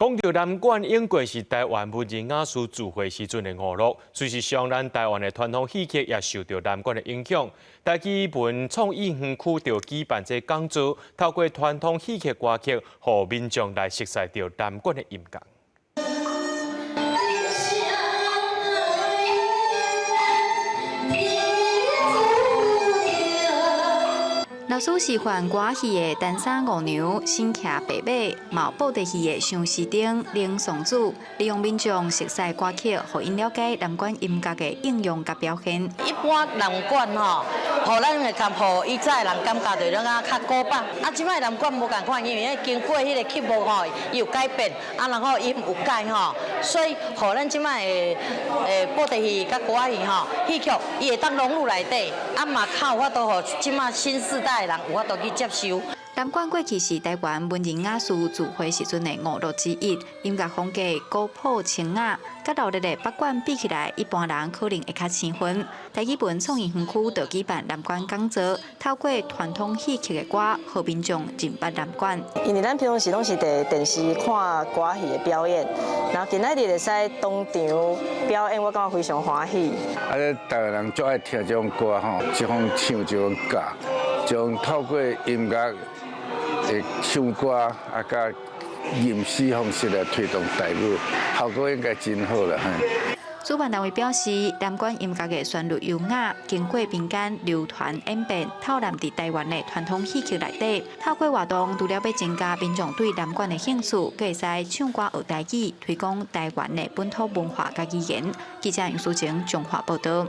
講著南管永過是臺灣文人雅士聚會時陣的娛樂，事實上，咱臺灣的傳統戲曲也受著南管的影響。台語文創意園區就舉辦這講座，透過傳統戲曲歌曲，予民眾來熟悉著南管的音樂。老師示範歌仔戲的單衫五娘、身騎白馬、嘛有布袋戲的相思燈、靈送子，利用民眾熟悉歌曲，予𪜶了解南管音樂的應用佮表現。一般南管吼，予咱會感，予以早的人感覺就感覺較古板。啊，這擺南管無仝款，因為經過彼個曲目吼，伊有改變，啊，然後音有改吼，所以予咱這擺的布袋戲佮歌仔戲吼，戲曲伊會當融入內底，啊嘛較有法度予這擺新世代的人有法度去接受。南管過去是臺灣文人雅士聚會時陣的娛樂之一，音樂風格古樸清雅，佮熱鬧的北管比起來，一般人可能會較生分。台語文創意園區就舉辦南管講座，透過傳統戲曲的歌，予民眾認捌南管。因為咱平常時攏是佇電視看歌戲的表演，然後今仔日會使當場表演，我感覺非常歡喜。啊，臺灣人足愛聽這種歌吼，這種唱這種歌，將透過音樂的唱歌啊，佮吟詩方式來推動台語，效果應該真好啦。主辦單位表示，南管音樂的旋律優雅，經過民間流傳演變，透納佇臺灣的傳統戲曲內底。透過活動，除了欲增加民眾對南管的興趣，閣會使唱歌學台語，推廣臺灣的本土文化佮語言。記者楊淑晴綜合報導。